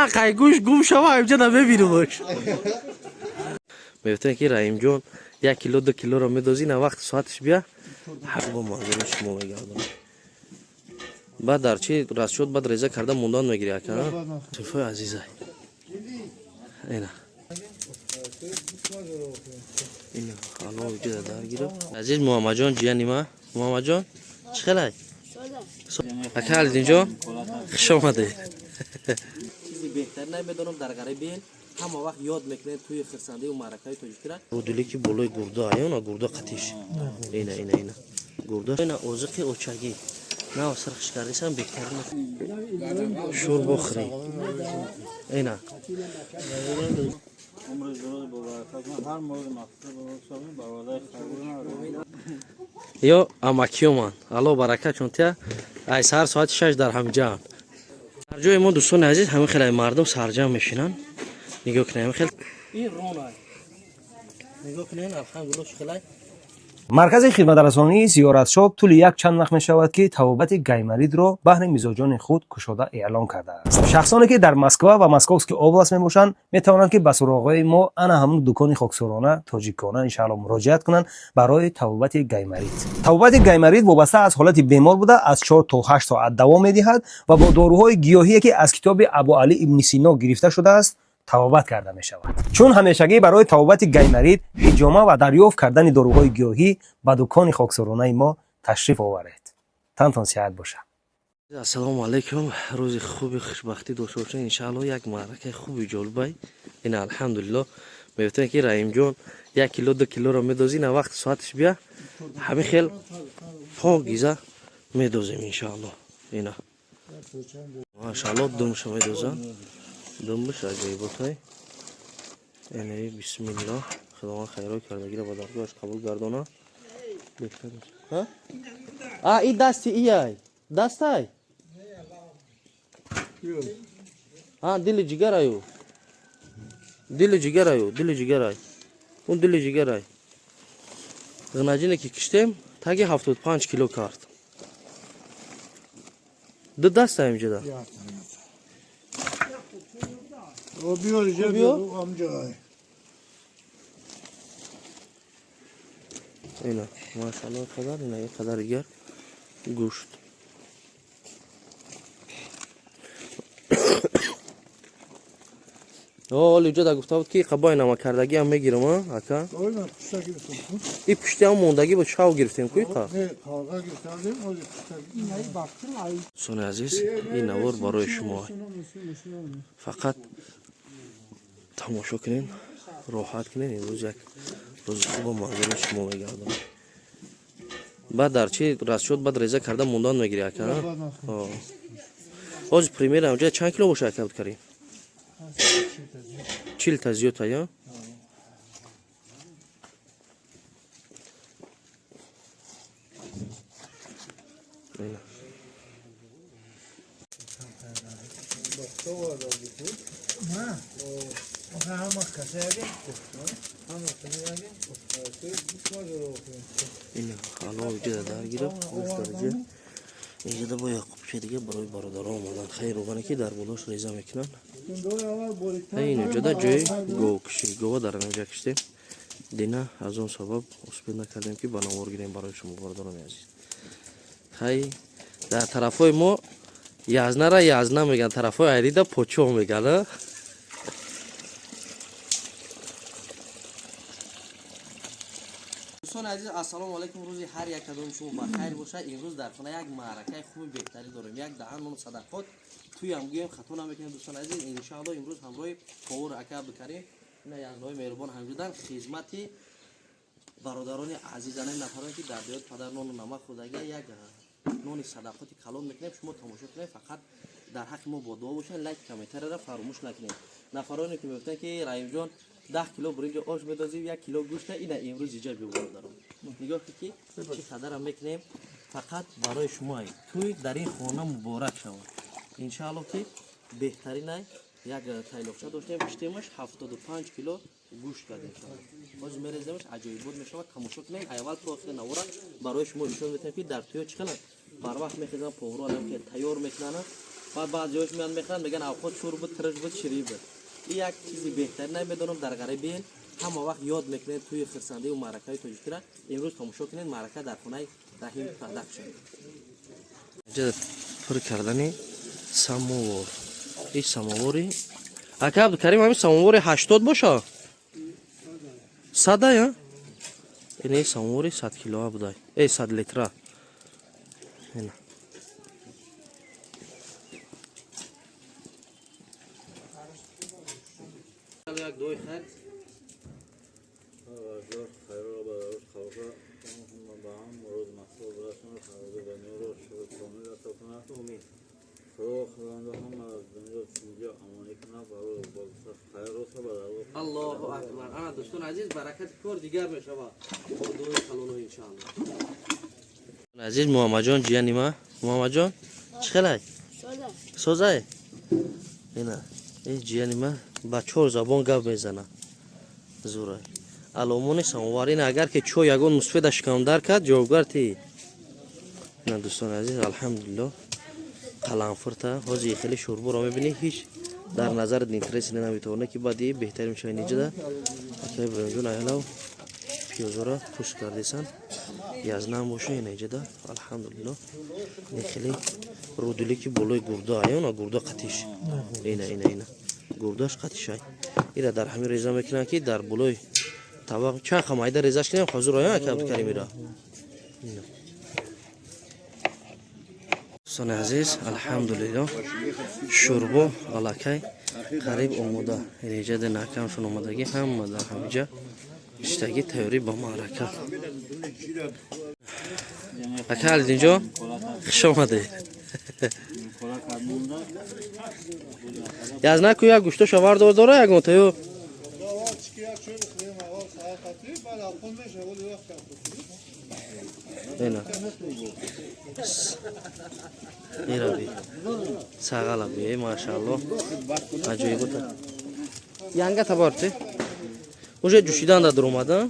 Ман қай гӯш гум шава, инҷа намебинумаш. Мегуфтем, ки Раҳимҷон 1 кило, 2 килоро медозӣ, на вақти соаташ бия, бо манзури шумо мегардонам. Баъд дар чи расчёт, баъд реза карда мондан мегири, ака. Синфои азизай, ина ина ало ҷида дар гирифт. Азиз Муҳаммадҷон, ҷияни ма, Муҳаммадҷон, чӣ хелай, ака Алидинҷон, хуш омадед. Чизи беҳтар намедонам, дар ғарибин ҳама вақт ёд мекунед тӯи хирсандию маъракаи тоҷикира. Рудиле ки болои гурда аяна, гурда қатиш, ина, ина, ина гурда, ина озиқи очагӣ нав сирхиш кардисам, беҳтарин шӯрбо хӯрӣ, ина. Ё амакиёман, алло баракатшон тия, ай саҳар соати 6 дар ҳамҷаанд. Дар ҷои мо, дӯстони азиз, ҳамин хеле мардум сарҷам мешинанд. Нигоҳ кунед, ҳамин хел ин ронай, нигоҳ кунед, алҳамдулилла, чӣ хелай. Маркази хидматрасонии Зиёратшоп тӯли як чанд вақт мешавад, ки табобати гайморитро баҳри мизоҷони худ кушода эълон кардааст. Шахсоне, ки дар Москва ва Московский область мебошанд, метавонанд, ки ба суроғҳои мо, ана ҳамун дукони хоксорона тоҷикона, иншаалло, муроҷиат кунанд барои табобати гайморит. Табобати гайморит вобаста аз ҳолати бемор буда, аз 4 то 8 соат давом медиҳад ва бо доруҳои гиёҳие, ки аз китоби Абу Али ибни Сино гирифта шудааст, табобат карда мешавад. Чун ҳамешагӣ барои табобати гайморит, ҳиҷома ва дарёфт кардани доруҳои гиёҳӣ ба дукони хоксоронаи мо ташриф оваред. Тантон сиҳат бошад. Ассалому алайкум, рӯзи хуби хушбахтӣ дошта бошед. Иншаалло, як маъракаи хуби ҷолибай. Ина, алҳамдулилло, мегуфтем, ки Раҳимҷон 1 кило, 2 килоро медозӣ, на вақти соаташ бия, ҳамин хел покиза медозем, иншаалло. Ина, машаалло, думша медозанд, думбаш аҷоиботай. Яъне бисмилло, Худованд хайрой кардагиро ба даргоҳаш қабул гардона. А и дасти ияй, дастай, а дили ҷигараю, дили ҷигараю, дили ҷигарай, он дили ҷигарай. Ғнаҷине ки киштем, таги 75 кило кард. Ду даста инҷода. O biyoloji Biyo? amca. Ина, машалло, қадар, ина ин қадар дигар гӯшт. О, оли ҷода гуфта буд, ки қабои намаккардагиам мегирам, а ака. Oyna kuşta girsin. И пушти ҳам мондагӣ бо чав гирифтем ку иқа. Ne kavga gösterdim o kuşta. Дӯстони азиз, ин навор барои шумо, фақат тамошо кунед, роҳат кунед. Имрӯз як рӯзи хуба манзури шумо мегардонам. Баъд дар чи расчёт, баъд реза карда мондан мегири, ака. Ҳозир примерно ҳамҷоя чанд кило боша, ака Абдукарим? 40 та зиёдта ё? Ина. Ина ало ҷида дар гирифт гӯшт дар ҷа. Инҷода бо яқубча дига барои бародарон омадан. Хайр, роғане ки дар болош реза мекунанд. Ин ҷода ҷои говкушӣ, гова дар ҳаминҷа киштем. Дина аз он сабаб успед накардем, ки ба навор гирем барои шумо, бародарони азиз. Хай, дар тарафҳои мо язнара язна мегӯянд, тарафҳои айрида почо мегӯянд, а? Дӯстони азиз, ассалому алайкум, рӯзи ҳар як кадоми шумо ба хайр бошад. Имрӯз дар хона як маъракаи хуби беҳтарӣ дорем, як даҳан нону садақот, туям гӯем, хато намекунем. Дӯстони азиз, иншаалло, имрӯз ҳамроҳи повар ака Абдукарим, ина язнои меҳрубон ҳамҷудан хизмати бародарони азизанаи нафароне, ки дар деҳот падар нону намак хӯрдагия, як нони садақоти калон мекунем. Шумо тамошо кунед, фақат дар ҳаққи мо бо дуо бошед, лайк, комментарияро фаромӯш накунед. Нафароне, ки мегуфтанд, ки Раҳимҷон 10 кило буринҷи ош медозим, 1 кило гӯшта, ина имрӯз иҷа биё, бародарон, нигоҳ кунед, ки чӣ қадарам мекунем, фақат барои шумо. Тӯй дар ин хона муборак шавад, иншаалло, ки беҳтаринай. Як тайлоқча доштем, киштемаш, 75 кило гӯшт кардем. Ҳозир мереземаш, аҷоибот мешавад. Тамошо кунем аввал то охири навора, барои шумо нишон медиҳем, ки дар тӯё чӣ қадар барвақт мехезанд поварро, алам ки тайёр мекунанд. Баъд баъзеҳош меянд мехӯранд, мегӯянд авқот шур буд, тирш буд, ширӣ буд. Ин як чизи беҳтарин, намедонам, дар ғариби ел ҳама вақт ёд мекунед тӯи хирсандиву маъракаи тоҷикиро. Имрӯз тамошо кунед маърака дар хонаи Раҳим Продакшн. Пур кардани самовор. Ин самовори ака Абдукарим, ҳамин самовори 80 боша? Сада я? Ин самовори 100 килоа будай. 100 литра. Ина. Як дуои хайр. Омин. Аллоҳу акбар. Ана, дӯстони азиз, баракати кор дигар мешавад бо дуои калоно, иншоалло. Азиз Муҳаммадҷон, ҷияни ма, Муҳаммадҷон, чӣ хелай? Созай? Ина, ин ҷияни ма ба чор забон гап мезана. Зурай. Аломони самовар. Ина, агар ки чой ягон мусфеда шикамдар кард, ҷавобгар ти. Ина, дӯстони азиз, алҳамдулилло, қаламфурта ҳозир хеле шӯрборо мебинӣ, ҳеҷ дар назарат интерес наметавона, ки баъди беҳтарин мешавад. Ниҷада ака Иброҳимҷон айлав пиёзора пӯст кардесан, язнам боша. Ина, иҷада, алҳамдулилло, ин хеле рудуле ки болои гурда аяна, гурда қатиш, ина, ина, ина, гурдаш қатишай. Ира дар ҳамин реза мекунанд, ки дар болои табақ чанд ха майда резаш кунем. Ҳозир оя, ака Абдукарим, ира. Дӯстони азиз, алҳамдулилло, шӯрбо аллакай қариб омода. Реҷаде накамшон омадагӣ, ҳама дар ҳамиҷа иштагӣ, тайёрӣ ба маърака. Ака Алидинҷон, хуш омадед. Язна ку як гӯштоша вардор дора ягон таю. Ина. Ира би. Сағала би, машаалло. Аҷоибота. Янга табарти. Уже ҷӯшидан да дуромада.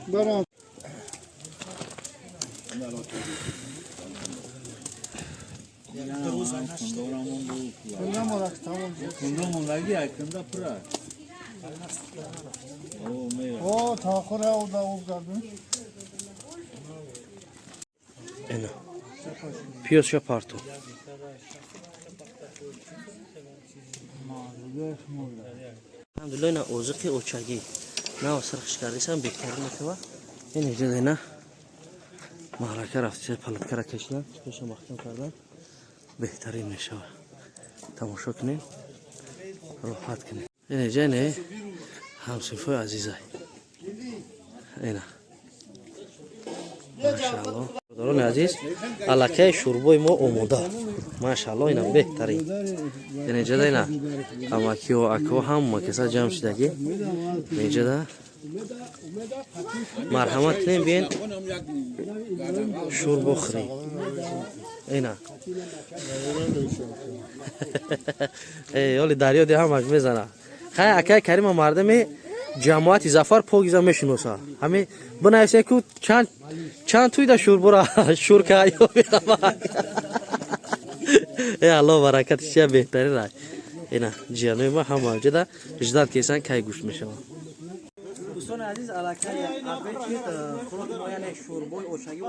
Барам. Кунда морак тамом. Кунда мондаги, кунда пура. О, тахура о да об кардем. Ина. Пиёзша парту. Алҳамдулилло, ина озиқи очагӣ. Нав сирхш кардисам, беҳтарин мешава. Ин иҷода ина маърака рафти, палаткара кашидан, пеша маҳкам кардан, беҳтарин мешава. Тамошо кунем, роҳат кунем. Ин иҷа не ҳамсинфои азизай. Ина. Машаалло. Бародарони азиз, аллакай шӯрбои мо омода. Машаалло, ина беҳтарин. Ин иҷода ина амакиҳо, акҳо, ҳама каса ҷамъ шудагӣ. Иҷода марҳамат кунем, биен шӯрбо хӯрем. Ина. Оли дарёди ҳамаш мезана. Хай, акай Карима мардами ҷамоати Зафар покиза мешиноса. Ҳами бинависе ку чанд чанд туйда шӯрбора шур ка ё мерава. Э Аллоҳ баракатиш чия, беҳтарин рай. Ина ҷиянои ма ҳама ҷада ждать кесан, кай гӯшт мешава. Дӯстони азиз, аллакай абечи хӯроки мо, яъне шӯрбои ошагӣ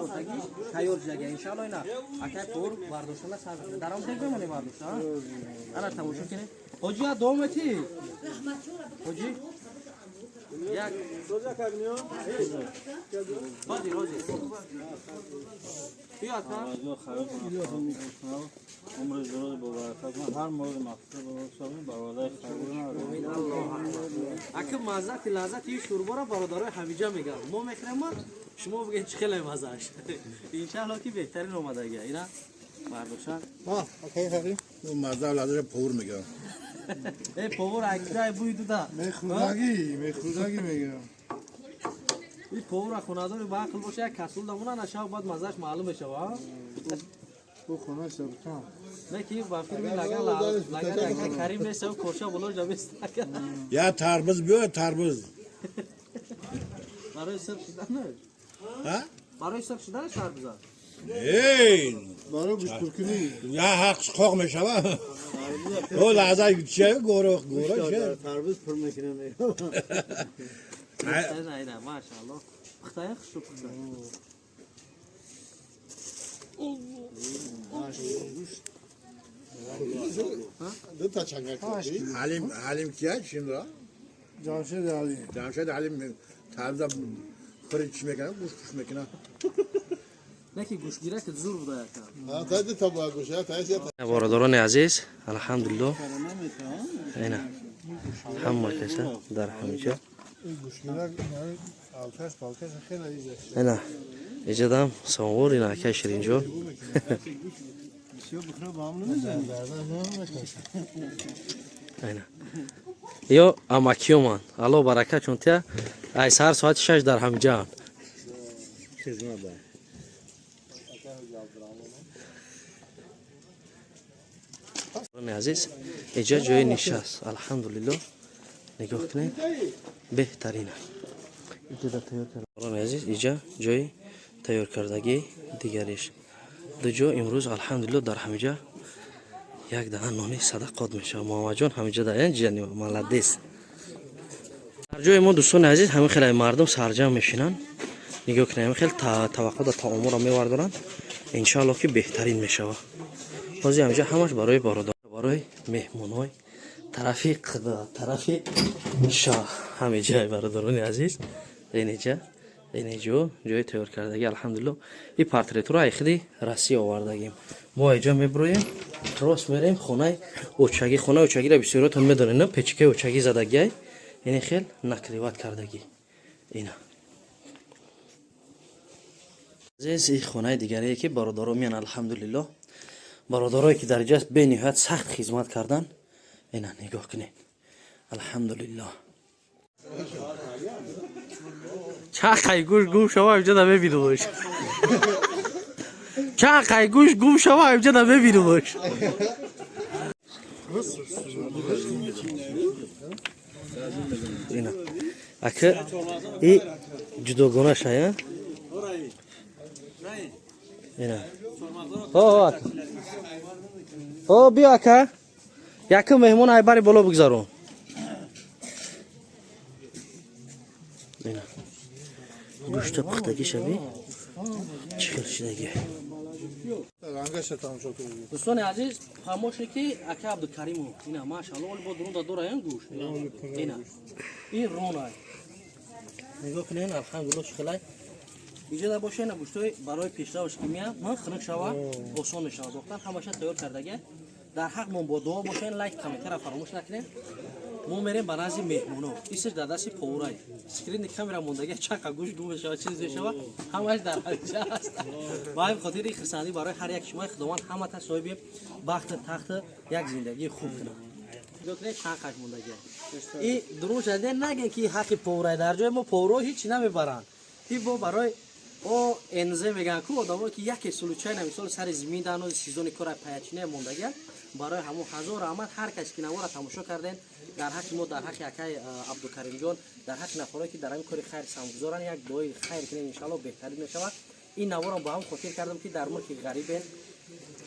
тайёр шудага. Иншаалло, ина акай пур бардоштана сар мекунад. Дар он тег бемонем бардошта. Ана, тамошо кунед. Ҳоҷи, я дуо метӣ? Ҳоҷи? Як ҳоҷи, ҳоҷи. Биё, ака. Умри дуруст бо баракат, ҳар мавриди мақсуд бошад, бародари хайр. Ака, маззати лаззати ин шӯрборо бародарои ҳамиҷа мегӯям. Мо мехӯрем, шумо бигӯед чӣ хеле маззааш. Иншаалло, ки беҳтарин омадагия. Ина бардошан. Ма, акай хари. Мазза лаззат повар мегӯям. Э, повар акидай бӯи дуда. Мехӯрдагӣ, мехӯрдагӣ мегӯям. Ин повара хонадори ба ақл боша, як касул дамона нашава, баъд маззааш маълум мешава. Бу хона сабтан. Не ки ба фирми лаган лаган ака Карим нест, корша болош дамест. Я тарбуз биё, тарбуз. Барои сирх шуданаш? Ҳа? Барои сирх шуданаш тарбуза? Эй, Барои гӯштпуркунӣ. я ҳақ қоқ мешава. О лаҳза чия горо горо чия. Тарбуз пур мекунем. Ина, машааллоҳ. Пухтая, хушрӯ пухта. Ду та чангак. Ҳалим Ҳалим кия чимра? Ҷамшед Алим. Ҷамшед Ҳалим тарбуза хӯри чӣ мекунад? Гӯшт пуш мекунад. Не ки гӯштгира ки зур буда яка. Та ду та бояд гӯша, та я. Бародарони азиз, алҳамдулиллоҳ. Ина ҳама каса дар ҳамиҷа. Ин гӯштгира алкаш палкаш хеле изаш. Ина иҷадам самовар, ина акай Ширинҷон. Бисёр бихӯра ба ҳам намезанӣ. Ина. Ё амакиёман. Алло барака чун тия ай саҳар соати 6 дар ҳамиҷаанд. Азиз, иҷа ҷои нишаст. Алҳамдулиллоҳ. Нигоҳ кунед. Беҳтарин. Азиз, иҷа ҷои тайёр кардагӣ дигариш. Ду ҷо имрӯз алҳамдулиллоҳ дар ҳамиҷа як даҳан нони садақот мешавад. Муҳаммадҷон ҳамиҷа дар ҷани молодец. Дар ҷои мо дӯстони азиз ҳамин хеле мардум сарҷамъ мешинанд. Нигоҳ кунед, ҳамин хел таваққуъ да таомуро мевардоранд. Иншааллоҳ ки беҳтарин мешавад. Ҳозир ҳамиҷа ҳамаш барои бародар, барои меҳмонҳои тарафи қида, тарафи шаҳр. Ҳамиҷа бародарони азиз, инҷа инҷо ҷои тайёр кардагӣ алҳамдулиллоҳ. Ин портретро ай худи Россия овардагим. Мо инҷа меброем, рост мерем хонаи очагӣ. Хонаи очагиро бисёриётон медонед, на? Печкаи очагӣ задагиай. Ини хел накриват кардагӣ. Ина. Азиз, ин хонаи дигарие ки бародаро меян алҳамдулиллоҳ. Бародарое ки дар инҷа бениҳоят сахт хизмат кардан. Ина нигоҳ кунед. Алҳамдулиллоҳ. Чақай гӯш гум шава инҷа намебинумаш. Чақай гӯш гум шава инҷа намебинумаш. Ина. Ака и ҷудогона шая? Ина. О, ака. О, биё ака. Якум меҳмон айбари боло бигзарон. Ина. Гӯшта пухтагӣ шави. Чӣ хел шидагӣ. Рангаша тамошо кунед. Дӯстони азиз, помощники ака Абдукаримов. Ина, машааллоҳ, оли бо дурун дора ин гӯшт. Ина. Ин рон ай. Нигоҳ кунед, алҳамдулиллоҳ чӣ хелай. Иҷода боша ина гӯштҳои барои пешравш ки меяд, ман хунук шава, осон мешавад. Дохтан ҳамаша тайёр кардагӣ. Дар ҳақ мон бо дуо бошен, лайк, комментария фаромӯш накунед. Мо мерем ба назди меҳмоно. Исш дар дасти повурай. Скрини камера мондагӣ, чақа гӯш гум мешава, чиз мешава, ҳамаш дар ҳамиҷа аст. Ба ҳамин хотири хурсандӣ барои ҳар як шумо Худованд ҳамата соҳиби бахту тахту як зиндагии хуб кунад. Нигоҳ кунед, чанд қаш мондагӣ. И дурӯғ шаде нагем ки ҳаққи повурай. Дар ҷои мо повурҳо ҳеҷ намебаранд. И бо барои о НЗ мегӯянд ку одамое ки яке случайно мисол сари зимин даъно сезони кора паячине мондагӣ, барои ҳамон ҳазор раҳмат ҳар кас ки навора тамошо карден, дар ҳаққи мо, дар ҳаққи акай Абдукаримҷон, дар ҳаққи нафарое ки дар ҳамин кори хайр саҳмгузоранд, як дуои хайр кунед, иншааллоҳ беҳтарин мешавад. Ин наворам ба ҳам хотир кардам ки дар мулки ғарибен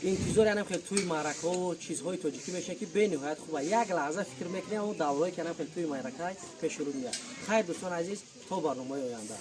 интизори анам хел тӯи маъракаҳо чизҳои тоҷикӣ мешавад ки бениҳоят хуба. Як лаҳза фикр мекунем, он даврое ки анам хел тӯи маърака пеши рӯ меяд. Хайр, дӯстони азиз, то барномаи оянда.